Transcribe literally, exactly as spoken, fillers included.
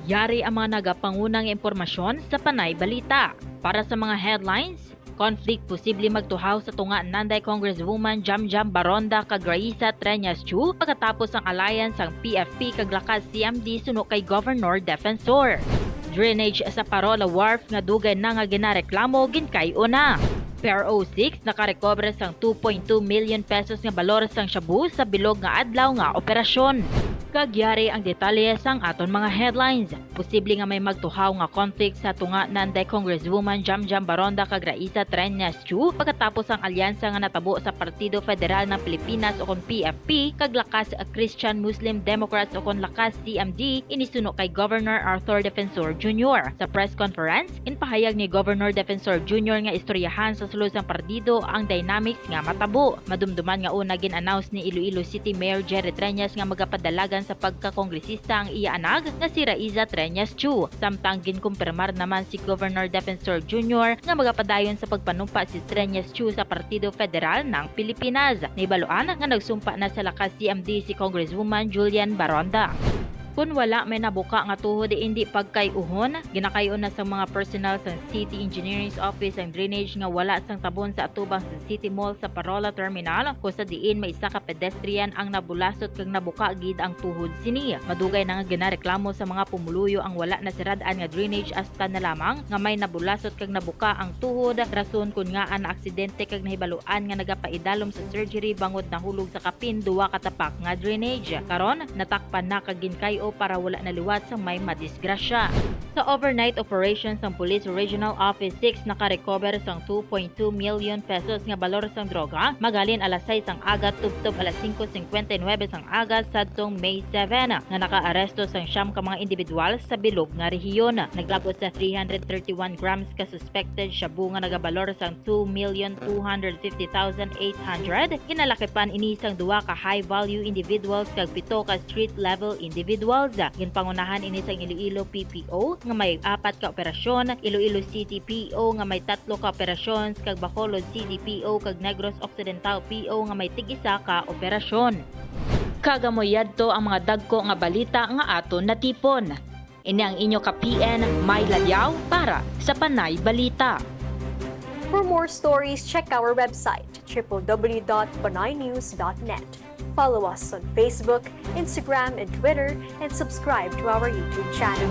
Yari ang mga nagapangunang impormasyon sa Panay Balita. Para sa mga headlines, conflict posible magtuhaw sa tunga Nanday Congresswoman Jamjam Baronda kag Raisa Treñas Chu pagkatapos ang alliance sang P F P kag Lakas C M D suno kay Governor Defensor. Drainage sa Parola Wharf nga dugay na nga ginareklamo, ginkay-o na. P R O six nakarekobre sang two point two million pesos nga balor sang shabu sa bilog nga adlaw nga operasyon. Kag yari ang detalye sang aton mga headlines. Posible nga may magtuhaw nga conflict sa tunga Nanday Congresswoman Jamjam Baronda kag Raisa Treñas Chu pagkatapos ang alyansa nga natabo sa Partido Federal ng Pilipinas ukon P F P kag Lakas Christian Muslim Democrats ukon Lakas C M D, ini suno kay Governor Arthur Defensor Junior. Sa press conference, ginpahayag ni Governor Defensor Junior nga istoryahan sa sulod sang partido ang dynamics nga matabo. Madumduman nga una gin-announce ni Iloilo City Mayor Jerry Treñas nga magapadalagan sa pagkakongresista ang iya anak nga si Raisa Treñas Chu, samtang ginkumpirmar naman si Governor Defensor Junior nga magapadayon sa pagpanumpa si Treñas Chu sa Partido Federal ng Pilipinas. Nahibaluan nga nagsumpa na sa Lakas C M D si Congresswoman Julian Baronda. Kun wala may nabuka nga tuhod, indi pagkay-uhon, ginakay-o na sang mga personnel sang City Engineering's Office ang drainage nga wala sang tabon sa atubang sa City Mall sa Parola Terminal, kung sa diin may isa ka pedestrian ang nabulasot kag nabuka gid ang tuhod sini. Madugay na nga ginareklamo sa mga pumuluyo ang wala nasirad-an nga drainage, hasta na lamang nga may nabulasot kag nabuka ang tuhod, rason kon ngaa naaksidente kag nahibaluan nga nagapaidalom sa surgery bangod nahulog sa kapin duwa ka tapak nga drainage. Karon, natakpan na kag ginkay-o para wala na liwat sang may madisgrasya. Sa overnight operation sang Police Regional Office six, nakarecover sang two point two million pesos nga balor sang droga, magalin alas sais sang aga tubtob alas singko singkwenta y nuwebe sang aga sadtong May seven, nga nakaaresto sang siyam ka mga individual sa bilog nga rehiyon. Naglab-ot sa three hundred thirty-one grams ka suspected shabu nga nagabalor sang two million two hundred fifty thousand eight hundred. Ginalakipan ini sang duha ka high-value individuals kag pito ka street-level individuals. Ginpangunahan ini sang Iloilo P P O nga may apat ka operasyon, Iloilo City P O nga may tatlo ka operasyon, kag Bacolod City P O kag Negros Occidental P O nga may tig-isa ka operasyon. Kag amo yadto ang mga dagko nga balita nga aton natipon. Ini ang inyo ka-P N, May Ladiao, para sa Panay Balita. For more stories, check our website, triple w dot panaynews dot net. Follow us on Facebook, Instagram, and Twitter, and subscribe to our YouTube channel.